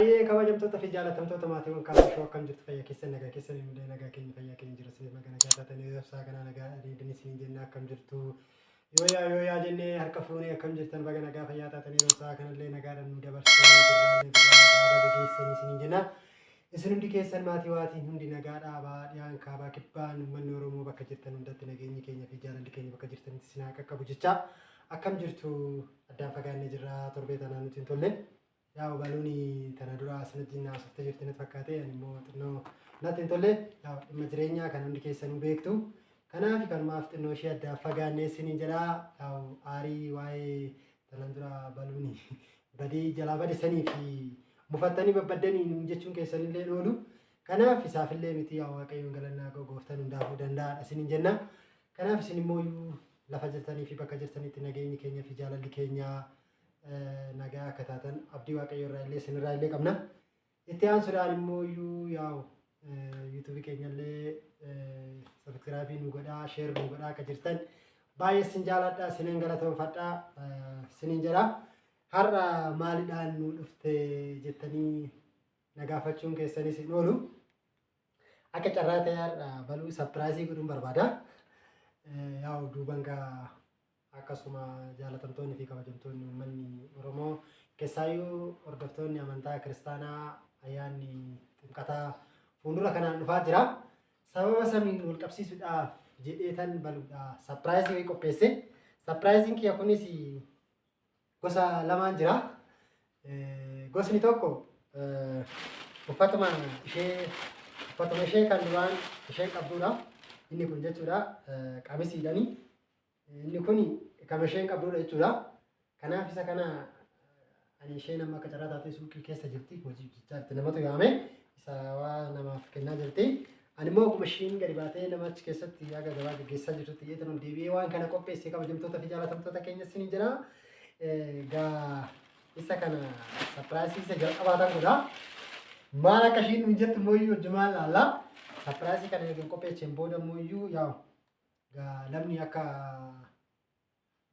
Baay'ee kabajamtoota fi jaalatamtoota maatiiwwan kaasishoo, akkam jirtu? Fayyaa keessan, nagaa keessan? Hundee nagaa keenya, fayyaa keenya jira. Isiniif nagaa nagaa taatanii ibsaa kanaa nagaa adeemtanii isiniin jenna. Akkam jirtu? Yoo yaa yoo yaa jennee harka fuunee, akkam jirtan? Baga nagaa fayyaa taatanii yeroo isaa kanallee nagaadhaan nu dabarsanii jirraallee nagaa baga geessanii isiniin jenna. Isin hundi keessan maatii waatiin hundi nagaa dhaabaa dhiyaan kaabaa kibbaan uummanni Oromoo bakka jirtan hundatti nageenyi keenya fi jaalalli keenya bakka jirtanitti isin haa qaqqabu jecha, akkam jirtu? Addaan fagaannee jirra, torbee tanaa nuti hin tolle. Yaa baluuni tana dura asin wajjin haasoftee jirti natti fakkaate, ani immoo xinnoo natti hin tolle. Yaa dhimma jireenyaa kan hundi keessanuu beektu. Kanaaf kanumaaf xinnoo ishee addaan fagaannee isiniin jedha. Yaa aarii waa'ee tanan dura baluuni badii jalaa bade sanii fi mufattanii babbaddanii nuun jechuun keessanillee oolu. Kanaaf isaafillee miti, yaa Waaqayyoon galannaa ga'u, gooftaan hundaafuu danda'aadha isiniin jenna. Kanaaf isin immoo lafa jirtanii fi bakka jirtanitti nageenyi keenya fi jaalalli keenya nagaa akka taatan abdii Waaqayyo irraa illee isinirraa illee qabna. Itti aansuudhaan immoo yaa'u YouTubeii keenyallee subscribe nu godhaa, share nu godhaa akka jirtan baay'ee isin jaaladha, isinin galatoonfadha isinin jedha. Har'a maalidhaan nu dhufte jettanii na gaafachuun keessanis hin oolu. Akka carraa ta'e har'a baluu surprise godhuun barbaada. Yaa'u duuban gaa akkasuma jaalatamtoonni fi kabajamtoonni uummanni Oromoo, keessaayyuu hordoftoonni amantaa kiristaanaa, ayyaanni ximqataa fuuldura kanaan dhufaa jira. Sababa saniin wal qabsiisuudhaaf jedheetan baluudha surprise wayii qopheesse. Surpriseiin kiyya kunis gosa lamaan jira. Gosni tokko uffatuma ishee kan duraan isheen qabdudha. Inni kun jechuudha qamisiidhani. Inni kun kan isheen qabdudha jechuudha. Kanaaf isa kana ani isheen amma akka carraa taatee suuqii keessa jirti, hojii hojjechaa jirti, namatu yaame isa waa namaaf kennaa jirti. Ani immoo akkuma ishiin gadi baatee nama achi keessatti haga gabaa gaggeessaa jirtutti yeetan ol deebi'ee waan kana qopheesse, kabajamtoota fi jaalatamtoota keenya isin jira. Gaa isa kana surprise isa jalqabaa tan godha. Maal akka ishiin nuun jettu immoo iyyuu hojjumaan laalla. Surprise kana eegeen qopheesseen booda immoo iyyuu yaa'u gaa namni akka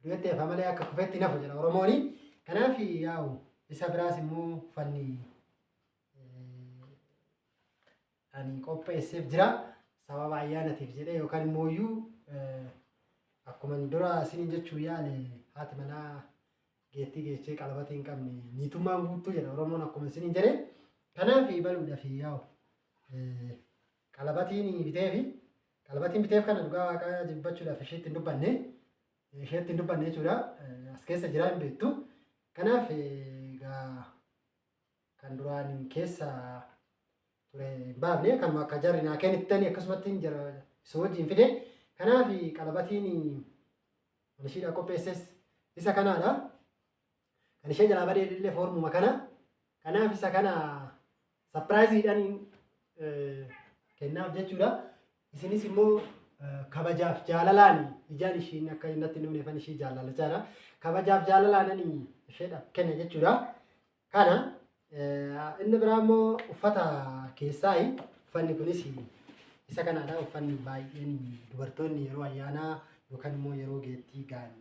du'etti hafa malee akka kufetti nafu jedha Oromooni. Kanaaf yaa'u isa biraas immoo uffanni ani qopheesseef jira. Sababa ayyaanatiif jedhee yookaan immoo iyyuu akkuma dura isiniin jechuu yaale, haati manaa geettii geechee qalabatii hin qabne niitummaan guuttuu jedha Oromoon akkuma isiniin jedhe. Kanaaf baluudhaaf yaa'u qalabatiin biteefi, qalabatiin biteef kana dhugaa waaqaa dubbachuudhaaf isheetti hin dubbanne, isheetti hin dubbanne jechuudha. As keessa jira, hin beektu. Kanaaf egaa kan duraan keessa ture hin baafne, kanuma akka jarri naa kennittani akkasumatti jara isa wajjin fide. Kanaaf qalabatiin kan ishiidha qopheesses isa kanaadha. Kan ishee jalaa badee illee foormuma kana. Kanaaf isa kana surpriseiidhaan kennaaf jechuudha. Isinis immoo kabajaaf jaalalaan ijaan ishiin akka natti hin dhumneefan ishii jaalalachaadha. Kabajaaf jaalalaan ani isheedhaaf kenna jechuudha. Kana inni biraa immoo uffata keessaayi. Uffanni kunis isa kanaadha. Uffanni baay'een dubartoonni yeroo ayyaanaa yookaan immoo yeroo geettii ga'an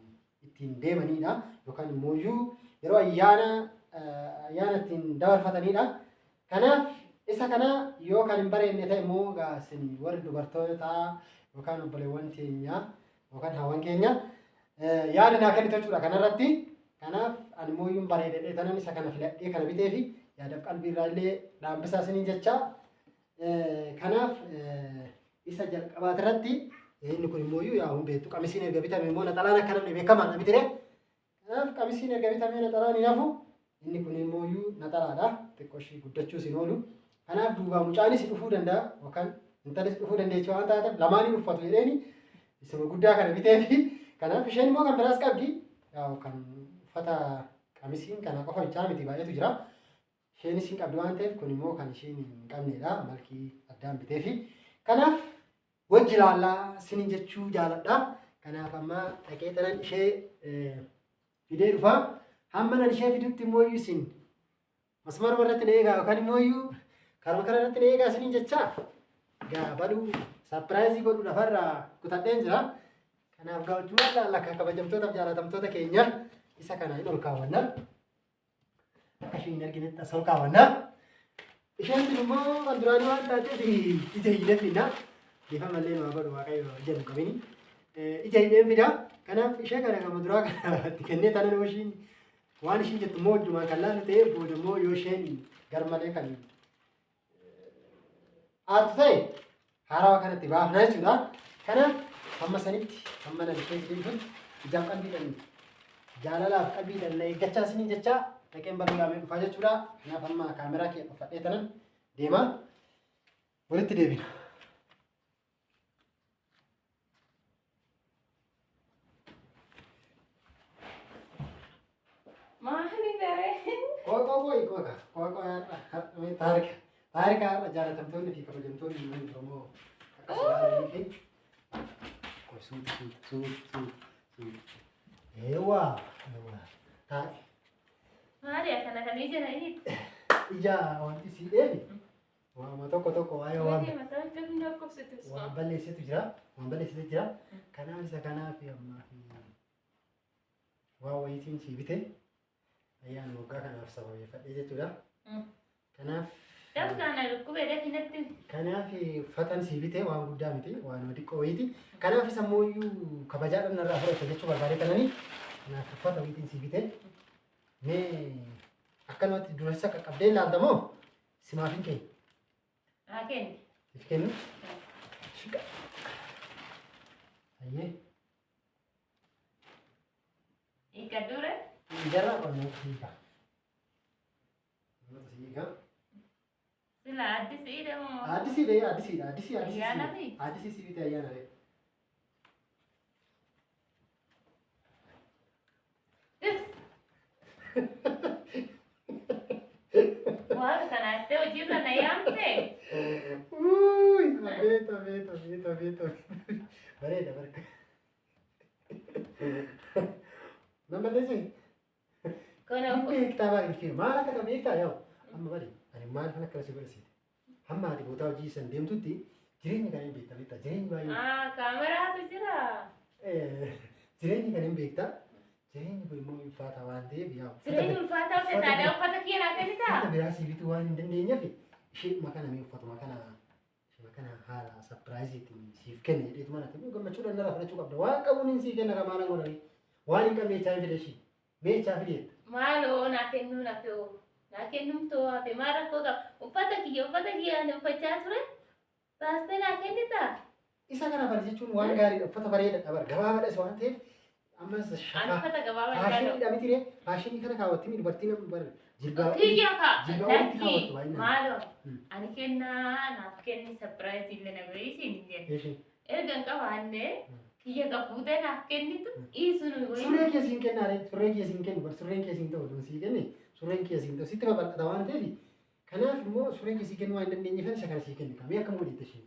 ittiin deemanidha. Yookaan immoo iyyuu yeroo ayyaana ittiin dabarfatanidha. Kanaaf isa kana yoo kan hin bareedne ta'e immoo egaa isin warri dubartootaa yookaan obboleewwan keenya yookaan haawwan keenya yaada naa kennitu jechuudha kanarratti. Kanaaf ani immoo iyyuu bareedadhee tanan isa kana filadhee kana bitee fi yaadaaf qalbii irraa illee dhaambisaa isiniin jecha. Kanaaf isa jalqabaati irratti inni kun immoo yaa hun beektu, qamisiin erga bitame immoo naxalaan akka namni beekamaadha mitire. Kanaaf qamisiin erga bitamee naxalaan hin hafu. Inni kun immoo naxalaadha. Xiqqoo ishii guddachuus hin oolu. Kanaaf duubaa mucaanis dhufuu danda'a yookaan intalis dhufuu dandeechi waan taateef lamaaniin uffatu jedheeni isuma guddaa kana biteefi. Kanaaf isheen immoo kan biraas qabdi. Yaa'u kan uffata qamisiin kana qofa bichaa miti, baay'eetu jira. Isheenis hin qabdi waan ta'eef kun immoo kan isheen hin qabnedha. Malkii addaan biteefi. Kanaaf wajji ilaallaa sinin jechuu jaaladha. Kanaaf amma dhaqee tanan ishee fidee dhufa. Hamma nan ishee fidutti immoo isin masmaruma irratti na eegaa yookaan immoo iyyuu karuma kana irratti na eegaa isiniin jechaa. Gaa baluu surprise godhu lafarraa kutadheen jira. Kanaaf gaa wajjumaan laalla kan kabajamtootaaf jaalatamtoota keenya, isa kana hin ol kaawwanna. Akka isheen hin arginetti as ol kaawwanna. Isheen tun immoo kan duraanii waan taateef ija hiilee finna. Bifa malee nu godhu Waaqayyo ija nu qabini. Ija hidheen fida. Kanaaf ishee kana gama duraa kana itti kennee tanan yoo ishiin waan ishiin jettu immoo wajjumaan kan laallu ta'ee booda immoo yoo isheen gar malee kan aartu ta'e haarawaa kanatti baafna jechuudha. Kanaaf hamma sanitti hamma nan isheen deemtutti ijaaf qalbiidhaan jaalalaaf qalbiidhaan na eeggachaa isiniin jechaa dhaqeen baruu yaamee dhufaa jechuudha. Kanaaf amma kaameraa kee uffadhee tanan deemaa walitti deebina. Maali daree? Qoy qoy qoy qoy qoy qoy har'a har'a mee taarika taarika har'a jaalatamtoonni fi kabajamtoonni uummanni Oromoo akka ilaalanii fi qoy suuta suuta suuta suuta suuta eewwaa eewwaa taa'e Maali akkana kan ija na hiitu? Ija wanti sii dheefi waama tokko tokko waa'ee waan Maali mataan kan hin lakkoofsitu. Waan balleessetu jira waan balleessetu jira. Kanaaf isa kanaaf ammaa fi waan wayiitiin sii bite ayyaana waggaa kanaaf sababeeffadhee jechuudha. Kanaaf Dabtaan na dhukkubee dafii natti. Kanaaf uffatan sii bite waan guddaa miti waan xiqqoo wayiiti. Kanaaf isa immoo iyyuu kabajaadhaan narraa fudhatte jechuu barbaade kanani. Kanaaf uffata wayiitiin sii bite. Mee akkanumatti duressa qaqqabdee ilaalta moo simaaf hin kennu? Haa kenni. Siif kennu? Shiqa. Hayyee. Hiikkadhuure? Jarraa qonnaa hiika. Namoota si hiika. Sila addisiidha moo? Addisiidha addisiidha addisii addisii. Ayyaana fi? Addisii si bite ayyaana fi. Dis. Waan kana jettee hojiirra na yaamte. Uuy, abeet abeet abeet abeet abeet. Bareeda barka. Nan balleessee? Kun Hin beektaa baay'ee fi maal akka ta'e beektaa yaa'u. Amma bari ani maal kan akkana si godhasiite. Hamma ati bootaa hojii san deemtutti jireenya kana hin beekta beektaa jireenyi baay'ee. Ah, kaameraatu jira. Jireenyi kana hin beektaa. Jireenyi kun immoo ulfaataa waan ta'eef yaa'u. Jireenyi ulfaataa uffata aadaa uffata kiyya naa kennitaa? Uffata biraa sii bituu waan hin dandeenyeef isheedhuma kana mee uffatuma kana ishuma kana haala sapiraayiziitiin siif kenna jedheetu mana ta'e gammachuudhaan narraa fudhachuu qabda. Waan qabuun hin sii kenna kan maalan godhanii. Waan hin qabne jechaa hin fide ishii. Mee jechaa fide jetta. Maaloo naa kennuun hafe hoo. Naa kennumtoo hafe maal rakkoo qaba? Uffata kiyya uffata kiyya ani uffachaa ture baastee naa kennitaa? Isa kana bari jechuun waan gaariidha. Uffata bareedaadha bara. Gabaabaadhas waan ta'eef ammas Ani shafaa. uffata gabaabaa hin jaalladhu. Faashiniidha miti ree. Faashinii kana kaawwatti dubartiin amma bara jilbaa olii Kiyya kaa jilbaa olitti lakki kaawwattu baay'inaan. maaloo ani kennaa naaf kenni sapiraayizii illee na godhii siin hin jenne. Eshi. Erga hin qabaanne kiyya ka fuutee naaf kennitu dhiisu nu wayii. Surree kee siin kennaa ree. Surreen kee siin kennu bar surreen kee siin ta'u sii kenne surreen kee siin ta'u sitti babal'ata waan ta'eef kanaaf immoo surree kee sii kennuu waan hin dandeenyeef isa kana sii kennu kamii akkam godhi jette isheen.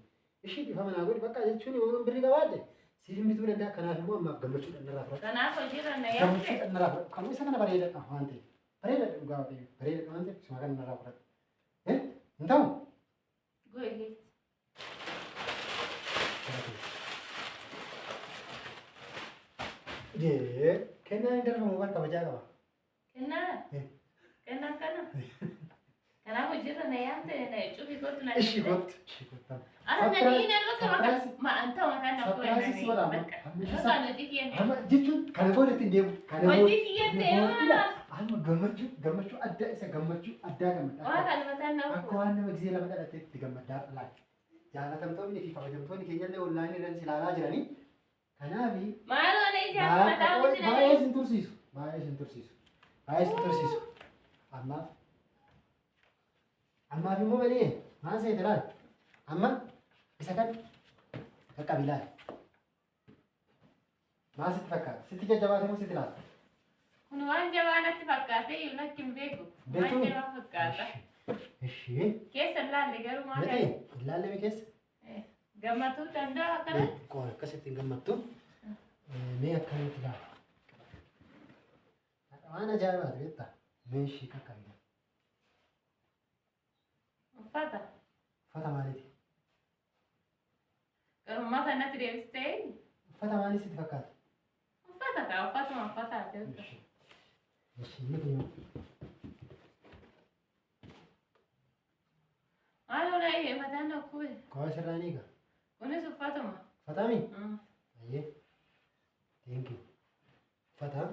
Ishii dhifama naa godhi bakka jechuun yoo birrii qabaadhe siif hin bituu danda'a kanaaf immoo ammaaf gammachuudhaan narraa fudhadhu. Kanaaf hojiirra na yaamte. Gammachuudhaan narraa fudhadhu. Kanuma isa kana bareedadha waan ta'eef. Bareedadha dhugaa waaqayyo. Bareedadha waan ta'eef isuma kana narraa fudhadhu. Eh? Hin ta'u? Goe keessa. Jee kennaan hin darbamu bar kabajaa qaba. Kennaa? Eh. Kennaan kana? Kanaaf hojiirra na yaamte na cufi kottu na Ishii jette. kottu. Ishii kottu. Ara na dhiin bakka bakka Surprise. ma anta mataan na Surprise si godha amma. Amma ishii Bakka hojii kiyya Amma jechuun kana booda ittiin deemu. Kana booda. Hojii kiyya deema. Amma gammachuu gammachuu addaa isa gammachuu addaa gammaddaa. Waa kana mataan na Akka waan nama gisee lama dhalatee itti gammaddaa laal. Jaalatamtoonni fi kabajamtoonni keenyallee onlaayinii irra ilaalaa jiranii. Kanaafi Maaloo na ijaan mataa miti na baay'ee sin tursiisu. Baay'ee sin tursiisu. Baay'ee sin tursiisu. Ammaaf ammaaf immoo malee maal seete laal? Amma isa kan qaqqabi laal. Maal sitti fakkaata? Sitti jajjabaate moo sitti laata? Kun waan jabaa natti fakkaate iyyuu lakki hin beeku. Waan Beektuu? jabaa fakkaata. Ishee. Keessa hin laalle garuu maal Miti hin laalle mi keessa? Gammatuu danda'a akkana? Qoon akkasitti hin gammattu. Mee akkamitti laala? Waan ajaa'ibaati beektaa? Mee ishii qaqqabi. Uffata. Uffata maaliiti? Garummaa sanatti deebistee Uffata maalii sitti fakkaata? Uffata kaa uffatuma uffataati. Ishii inni kun yoo. Maal mataan dhukkube? Koo sirraa ni eega. Kunis uffatuma. Uffataami? Ayyee. Thank you. Uffata.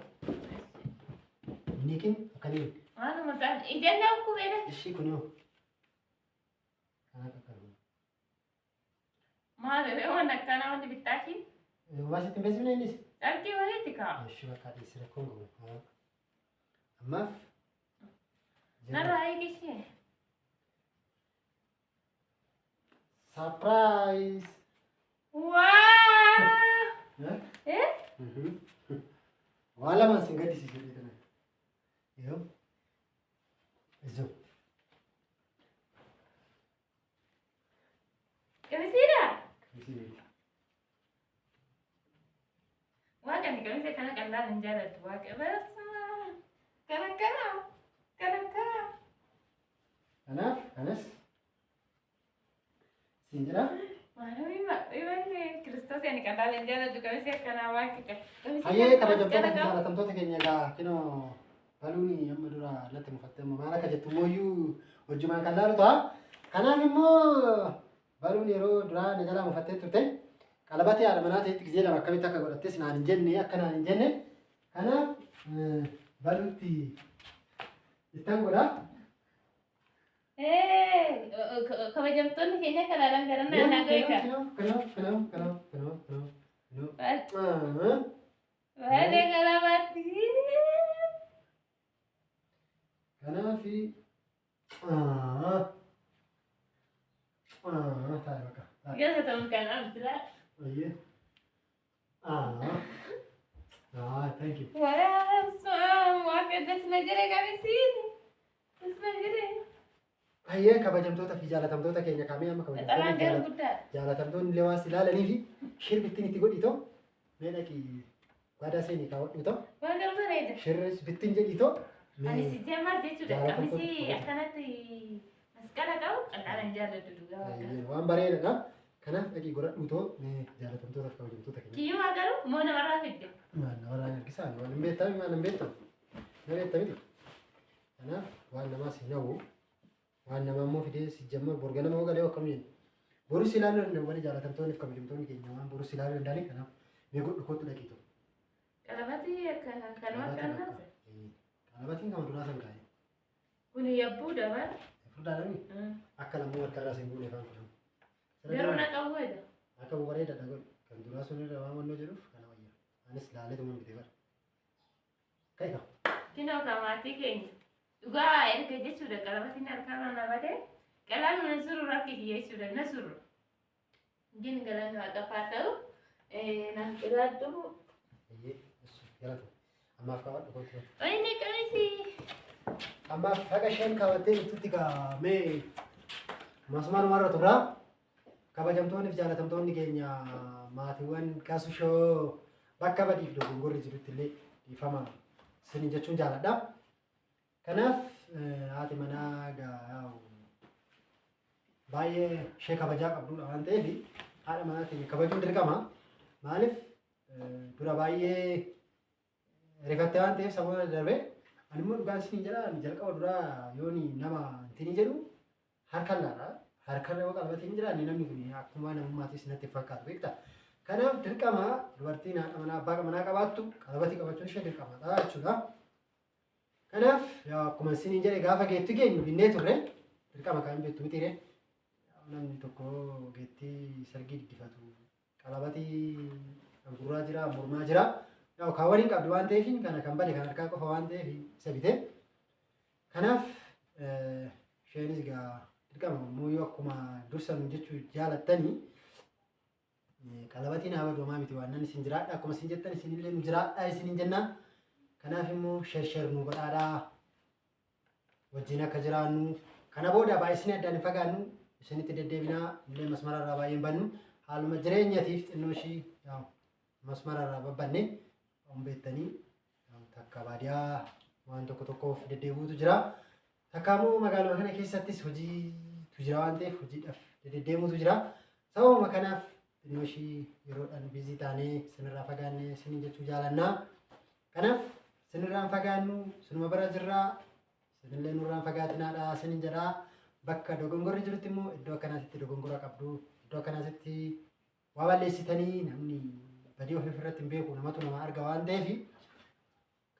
Miniikin akkamiin? Maal mataan ijaan dhukkubeedha. Ishii kunoo. Kana qaqqabu. Maal waan akkanaa wanti bittaashi? Waan sitti hin beeksifne innis? Carqii wayiiti kaa. Ishii bakka dhiisii rakkoon qabu. Ammaaf. Narraa eegishee. Surprise! Waa! Eh? Waan lamaan sin gaddisiisu kana. Yoo. Izo. Qamisiidha? Qamisii. Waaqa ani qamisii kana qallaan hin jaalladhu. Waaqa basuma. Kana kana. Kana kana. Kanaaf kanas siin jedha. Maaloo Kiristoos ani qallaan hin jaalladhu qamisii akkanaa waaqa. Hayyee kabajamtoota fi jaalatamtoota keenya egaa kinoo baluuni amma dura natti mufatte amma maal akka jettu mooyyuu wajjumaan kan laalu ta'a. Kanaaf immoo baluun yeroo duraa na jalaa mufattee turte qalabatee haadha manaa ta'etti gizee lama akkamitti akka godhattes naan hin jenne akka naan hin jenne. Kanaaf baluutti ittan godha. Kabajamtoonni keenya kalaalan gara naannaa goika. Kinoo kinoo kinoo kinoo kinoo kinoo kinoo. Baay'ee qalabaatti. Kanaafi taa'e bakka. Gasa ta'uun kanaaf jira. Ayyee. Thank you. Waaqa dasna jire qamisiin. Dasna jire. Ayyee kabajamtoota fi jaalatamtoota keenya kaamee amma Xalaan garuu guddaadha. jaalatamtoonni illee waan si ilaalanii fi shirbittiin itti godhitoo mee dhaqii waadaa seenii kaawwadhu ta'u Waan garuu bareeda. shirris bittiin jedhitoo Ani si jemar jechuudha. Qamisii akkanatti masqala qabu qal'aan hin jaalladhu dhugaa waaqa. Waan bareedaadha. Kanaaf dhaqii godhadhu ta'u mee jaalatamtoota fi kabajamtoota keenya. Kiyyumaa garuu moo namarraa fidde? Maal namarraa harkisaa waan hin beektan maal hin beektan na beekta miti. Kanaaf waan namaas hin hawwu waan namaa immoo fidee si jammar borga nama galee akkam jennu. Borus ilaaluu danda'u malee jaalatamtoonni fi kabajamtoonni keenya waan borus ilaaluu danda'anii kanaaf mee godhu kootu dhaqii ta'u. Qalabatii kanuma akkanaa. Qalabatiin kama duraa san kaa'e. Kun yabbuudha bara. Furdaadhaami akka lammuu harkarraa sin buune afaan kun. Garuu na qabu jedha. Akka bareedaadha godhu. Kan duraa sun irra waan wannoo jedhuuf kana wayya. Anis laaleetuma bitee bara. Ka'i ka'a. Kinoo ka maatii keenya. Dhugaa erga jechuudha qalabatiin harkarraa na badee qalaan na suru rakki kiyya jechuudha na suru. Gin galanni waaqaaf ta'u naaf jiraadhu. Eeyyee galata. Ammaaf kaawwadhu kootu. Wayne qamisii. Ammaaf haqa isheen kaawwattee jirtutti kaa'amee masumaan turraa. Kabajamtoonni fi jaalatamtoonni keenya maatiiwwan Kasushoo bakka badiif dogongorri jirutti illee dhiifama isin jechuun jaaladha. Kanaaf haati manaa baay'ee ishee kabajaa qabdudha waan ta'eef haadha manaa keenya kabajuun dirqama. Maaliif dura baay'ee rifattee waan ta'eef saboota darbee ani immoo dhugaan isin jedha jalqaba duraa yooni nama intini jedhu harkaan laala. Harkarra yoo qalbatiin jiraanne namni kun akkuma namummaatis natti fakkaatu beektaa. Kanaaf dirqama dubartiin haadha manaa abbaa manaa qabaattu qalabatii qabachuun ishee dirqamadha jechuudha. Kanaaf akkuma isiniin jedhe gaafa geettu geenyu binnee turre dirqama kan beektu mitiire namni tokko geettii sargii diddifatu qalabatii gurraa jira mormaa jira kaawwan hin qabdu waan ta'eef kana kan bade kan harkaa qofa waan ta'eef isa bite. Kanaaf isheenis egaa dirqama immoo akkuma dursan jechuu jaalattanii qalabatiin haa badu homaa miti waan nan isin jiraadha akkuma isin jettan isinillee nu jiraadha isiniin jenna. Kanaaf immoo sheer nu godhaadhaa wajjin akka jiraannu kana booda baay'isni addaan hin fagaannu isinitti deddeebinaa illee masmararraa baay'ee hin bannu haaluma jireenyatiif xinnoo ishii masmararraa babbanne waan beektanii takka baadiyaa waan tokko tokkoof deddeebi'utu jira. Takka immoo magaaluma kana keessattis hojiitu jira waan ta'eef hojiidhaaf deddeemuutu jira. Sababuma kanaaf xinnoo ishii yeroodhaan biizii taanee isinirraa fagaannee isiniin jechuu jaalannaa. Kanaaf isinirraa hin fagaannu isinuma bira jirraa isinillee nurraa hin fagaatinaadha isiniin jedhaa. Bakka dogongorri jirutti immoo iddoo akkanaatti dogongora qabdu, iddoo akkanaatti waa balleessitanii namni badii ofii ofirratti hin beeku, namatu nama arga waan ta'eef.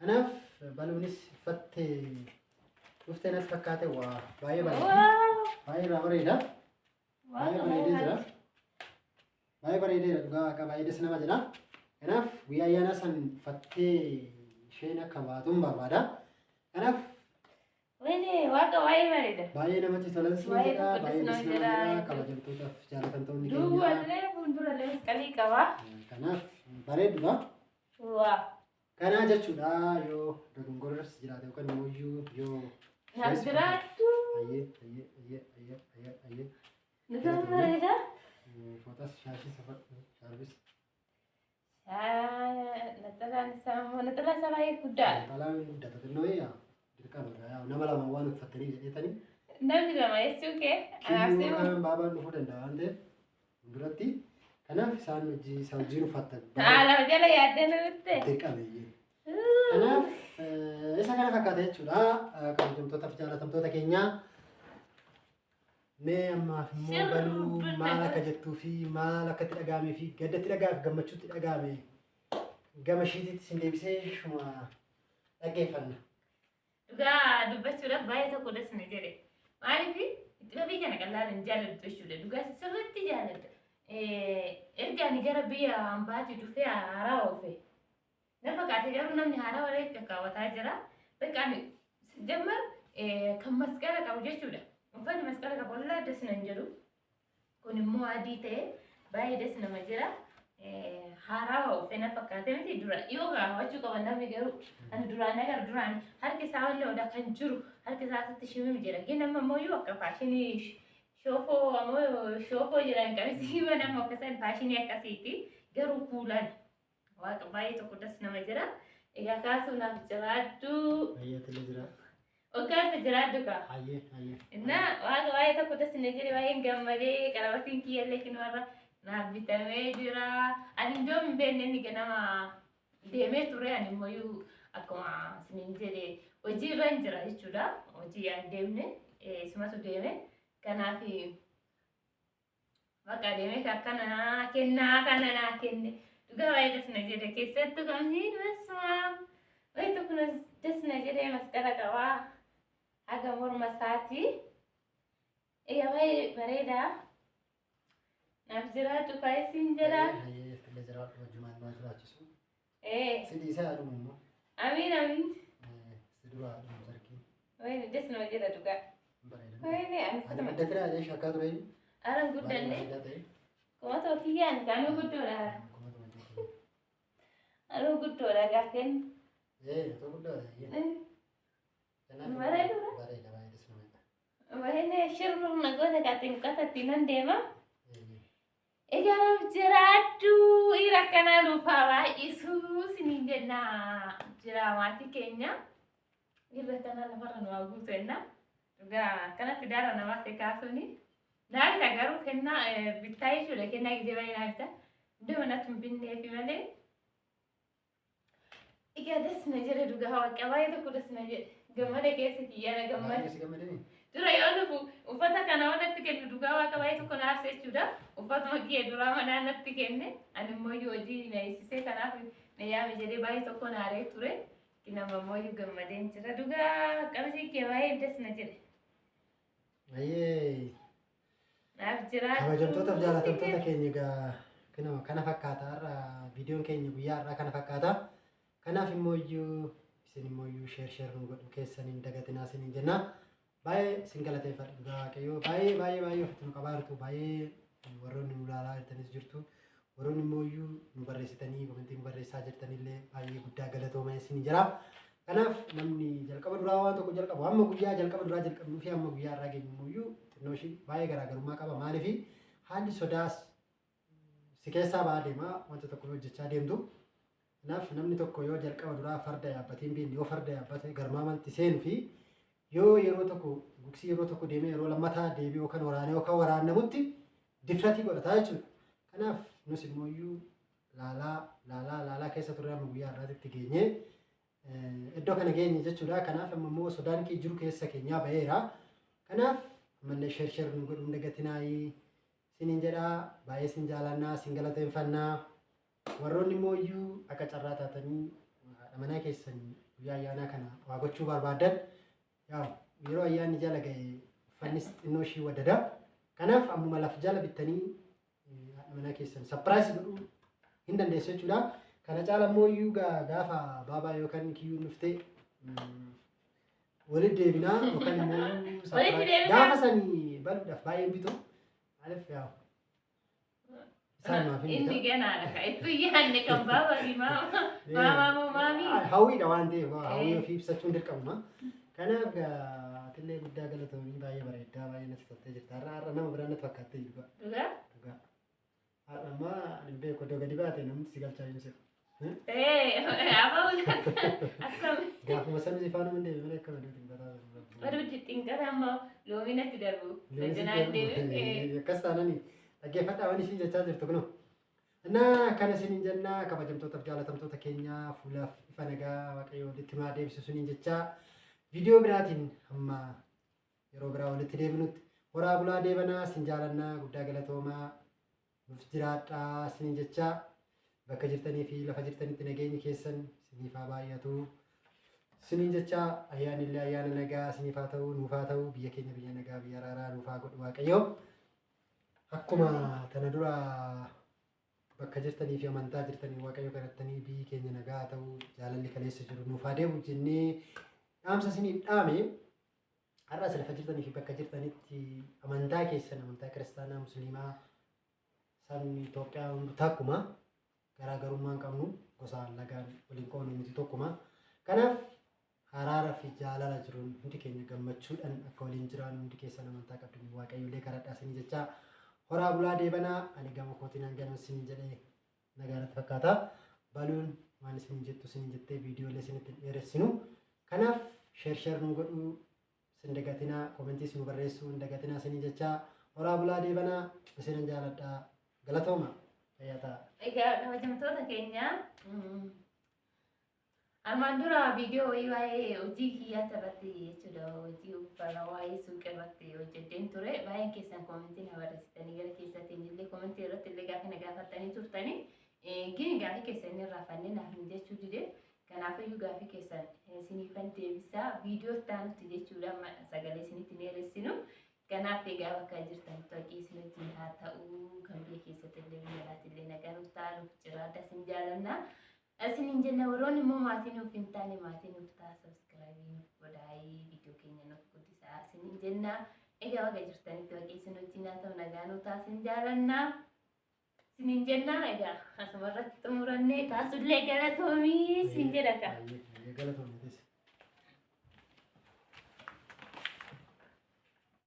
Kanaaf baluunis uffattee dhuftee natti fakkaate waa baay'ee bareeda. Baay'ee irraa bareeda. Baay'ee bareedee jira. Baay'ee bareedeera dhugaa waaqa baay'ee das nama jedha. Kanaaf guyyaa ayyaanaa san uffattee isheen akka baatuun barbaada. Kanaaf Wayne waaqa baay'ee bareeda. Baay'ee namatti tolan siin Baay'ee jedha. tokko Baay'ee das das nama nama jedha. jedha. Kabajamtootaaf jaalatamtoonni keenya. Duwwallee fuuldurallee masqalii qaba. Kanaaf bareedudha. Waa. Kanaa jechuudha yoo dogongorris jiraate yookaan immoo yoo Naaf jiraattu. Ayyee ayyee ayyee ayyee ayyee ayyee. Dhugaan bareeda. Fooxas shaashii safadhu shaarbis. Naxalaan isaa immoo naxalaan isaa baay'ee guddaadha. Naxalaan guddata xinnoo yaa dirqama yaa nama lama waan uffattanii jedheetanii. Namni lama jechuun kee anaaf Kiyyuu simu. kan baabaan dhufuu danda'a waan ta'eef duratti kanaaf isaan hojii isa wajjin uffattan. Lama jala yaaddee nutti. Dirqama iyyee. Kanaaf isa kana fakkaata jechuudha. Kabajamtootaaf jaalatamtoota keenyaa. Mee ammaaf immoo baluu maal akka jettuu fi maal akka itti dhaga'amee fi gadda itti dhaga'ame gammachuutti dhaga'ame gama ishiititti isin deebisee shuma dhaggeeffanna. Dhugaa dubbachuudhaaf baay'ee tokko das na jedhe. Maaliif xibabii kana qallaan hin jaalladhu jechuudha. Dhugaa sirriitti jaalladha. Erga ani gara biyya hambaatii dhufee haaraa oofe. Na fakkaate garuu namni haaraa waree kakkaawwataa jira. Bakka ani jammar kan masqala qabu jechuudha. Uffanni masqala qabu wallaahi das nan jedhu. Kun immoo adii ta'e baay'ee das nama jira. Haaraa oofe na fakkaate miti dura dhiyoo kaawwachuu qaba namni garuu ani duraan agar duraan harki isaa wallee odaa kan jiru harki isaa asitti shimim jedha. Gin amma immoo iyyuu akka faashinii shoofoo ammoo shoofoo jedhan qabisi nama akkasan faashinii akkasiiti garuu kuulaan waaqa baay'ee tokko das nama jira. Egaa kaasuu naaf jiraaddu. Ayyaatilee jira. Waggaatti jiraaddu kaa. Ayyee ayyee. Inna waaqa baay'ee tokko das na jedhe baay'een gammadee qalabatiin kiyyallee kinumarra naaf bitamee jira. Ani iddoo hin beekne inni ganama deemee ture ani immoo akkuma isiniin jedhe hojii irra hin jira jechuudha. Hojii aan deemne isumatu deeme. Kanaaf bakka deemee akkana naa kennaa kana naa kenne. Dhugaa baay'ee das na jedhe keessattuu kamsiin basmaa. Baay'ee tokko das na jedhe masqala qabaa. Haga morma isaati. Egaa baay'ee bareeda. Naaf jiraadhu kaayisiin jedha. Ayyee illee jiraadhu wajjumaan nama jiraachisu. Ee, Si dhiisee haadhumu immoo. amiin amiin. Si dura haadhumu sarkii. Wayne das nama jedha dhugaa. Bareeda. Wayne ani Ani uffatuma. guddatira jedhee shakkaa ture. Aran guddanne. Bareedaa ta'e. Kuma tokkiyyaan kanuu guddoodha. Kumatu hojjetu. Anuu guddoodha gaafeen. Ee, otoo guddaadha. Kanaaf Bareedudha. Bareeda baay'ee das nama jedha. Wayne shirruma goota kaatiin qotatti nan deema. Egaa naaf jiraadhu dhiira akkanaa nuufaa baay'isuu isiniin jenna jira maatii keenya. Dhiirri akkanaa lafarra nu haa guutu jenna. Dhugaa akkanatti daara namaa see kaasuuni. Naa bita garuu kennaa bittaa jechuudha kennaa gisee baay'ee naa bita. Iddoo manatti hin binneefi malee. Egaa das na jedhe dhugaa waaqa baay'ee tokko das na jedhe. Gammada keessa kiyyaana gammada. Baay'ee si gammadanii? Dura yoo dhufu uffata kana waan natti kennu dhugaa waaqa baay'ee tokko na aarsa jechuudha. Uffatuma kiyya duraa manaa natti kenne ani immoo iyyuu hojii na eegsisee kanaaf na yaame jedhee baay'ee tokko na aaree ture. Nama immoo iyyuu gammadeen jira. Dhugaa qabsii kee baay'ee das na jedhe. Ayyee. Naaf jiraadhu. Kabajamtootaaf jaalatamtoota keenya egaa kunoo kana fakkaata har'a viidiyoon keenya guyyaa har'aa kana fakkaata. Kanaaf immoo iyyuu isin immoo iyyuu sheer sheer nu godhu keessan hin dagatinaa isiniin jenna. Baay'ee isin galateeffadha dhugaa waaqayyoo baay'ee baay'ee baay'ee ofitti nu qabaa jirtu baay'ee warroonni nu ilaalaa jirtanis jirtu warroonni immoo iyyuu nu barreessitanii komentii nu barreessaa jirtanillee baay'ee guddaa galatooma isin jira. Kanaaf namni jalqaba duraa waan tokko jalqabu hamma guyyaa jalqaba duraa jalqabnuu fi hamma guyyaa irraa geenyu immoo iyyuu xinnoo ishii baay'ee garaagarummaa qaba. Maaliif haalli sodaas si keessaa ba'aa deema wanta tokko yoo hojjechaa deemtu. Kanaaf namni tokko yoo jalqaba duraa farda yaabbatee hin beekne yoo farda yaabbate garmaamatti seenuu fi yoo yeroo tokko gugsii yeroo tokko deemee yeroo lammataa deebi'ee yookaan waraanee yookaan waraannamutti difratii godhataa jechuudha. Kanaaf nus immoo iyyuu laalaa laalaa laalaa keessa turre amma guyyaa har'aatti geenyee iddoo kana geenye jechuudha. Kanaaf amma immoo sodaan kee jiru keessa keenyaa ba'eera. Kanaaf Ammallee share share nu godhuu hin dagatinaayi. Isiniin jedhaa, baay'ee isin jaalannaa, isin galateeffannaa. Warroonni immoo iyyuu akka carraa taatanii haadha manaa keessan guyyaa ayyaanaa kana waa gochuu barbaadan, yaa yeroo ayyaanni jala ga'e uffannis xinnoo ishii wadada. Kanaaf ammuma laf jala bittanii haadha manaa keessan surprise godhuu hin dandeessu jechuudha. Kana caala immoo iyyuu gaafa baabaa yookaan kiyyuun dhuftee walitti deebinaa yookaan immoo Walitti deebinaa. Gaafa sanii baluudhaaf baay'een bitu. Maaliif, yaa isaan maaf hin Inni bitan. ganaadha ka itti yaadne kan baabaa fi maama. Maamaa moo maamii? Hawwiidha waan ta'eef hawwii ofii ibsachuun dirqamuma. Kanaaf atillee guddaa galatoomii, baay'ee bareeddaa, baay'ee natti toltee jirta. Har'a har'a nama biraa natti fakkaattee jiru. Dhugaa? Dhugaa. Har'a ammaa ani hin beeku, iddoo gadi baate namni si galchaa jiru se'a. Abaa akkam. Gaafuma sana si faana hundee malee akka maduuti hin bataa. Aduutti xinqata amma loomii natti darbu. Dajanaan deebi'e. Akkas taananii dhaggeeffadhaa waan ishiin jechaa jirtu kunoo. Innaa akkana isiniin jennaa, kabajamtootaaf jaalatamtoota keenya, fuulaaf ifa nagaa Waaqayyo walitti nu haa deebisu isiniin jechaa, viidiyoo biraatiin hamma yeroo biraa walitti deebinutti horaa bulaa deebanaa, isin jaalannaa, guddaa galatoomaa, nuuf jiraadhaa isiniin jechaa, bakka jirtanii fi lafa jirtanitti nageenyi keessan isiniif haa baay'atu. Isiniin jechaa, ayyaanni illee ayyaana nagaa isiniif haa ta'u, nuuf haa ta'u, biyya keenya biyya nagaa, biyya araaraa nuuf haa godhu Waaqayyo. Akkuma tana dura bakka jirtanii fi amantaa jirtanii Waaqayyo kadhattanii biyyi keenya nagaa haa ta'u, jaalalli kaleessa jiru nuuf haa deebi'u jennee dhaamsa isiniif dhaame, har'as lafa jirtanii fi bakka jirtanitti amantaa keessan, amantaa kiristaanaa, musliimaa, sabni Itoophiyaa hundi takkuma, garaagarummaa hin qabnu, gosaan lagaan waliin qoonu miti, tokkuma. Kanaaf araara fi jaalala jiruun hundi keenya gammachuudhaan akka waliin jiraannu hundi keessan amantaa qabdanii Waaqayyoollee kadhadhaa isinii jechaa, horaa bulaa deebanaa. Ani gama kootiin hangana isin jedhee nagaa natti fakkaata. Baluun waan isin jettu isin jettee viidiyoolee isinitti hin dheeressinu. Kanaaf share share nu godhuu isin dagatinaa, commentiis nu barreessuu hin dagatinaa isinii jechaa, horaa bulaa deebanaa, isinan jaaladhaa, galatooma, fayyaa ta'a. Egaa kabajamtoota keenya, armaan dura viidiyoo wayii waa'ee hojii kiyyaata irratti jechuudha, hojii uffata waa'ee suuqii irratti hojjedheen ture. Baay'een keessan commentii na barreessitanii, gara keessattiin illee commentii irratti illee gaafa na gaafattanii turtanii, gini gaafii keessan inni irraafannee naaf mijachuu dide. Kanaafiyyuu gaafii keessan isiniifan deebisaa viidiyoo itti aanutti jechuudha, amma sagalee isinitti hin dheeressinu. Kanaaf egaa bakka jirtan taqii isin wajjin haa ta'u, kan biyya keessatti illee biyya alaatti illee nagaa nuuf ta'a, nuuf jiraadha, isin jaalanna. Isiniin jenna, warroonni immoo maatii nuuf hin taane maatii nuuf ta'a, subscribe nuuf godhaayii, viidiyoo keenya nuuf guddisaa isiniin jenna. Egaa bakka jirtanitti waqii isin wajjin haa ta'u, nagaa nuuf ta'a, isin jaalanna. Isiniin jenna, egaa asuma irratti xumurannee kaasullee galatoomii isin jedha ka. Baay'ee galatoomii.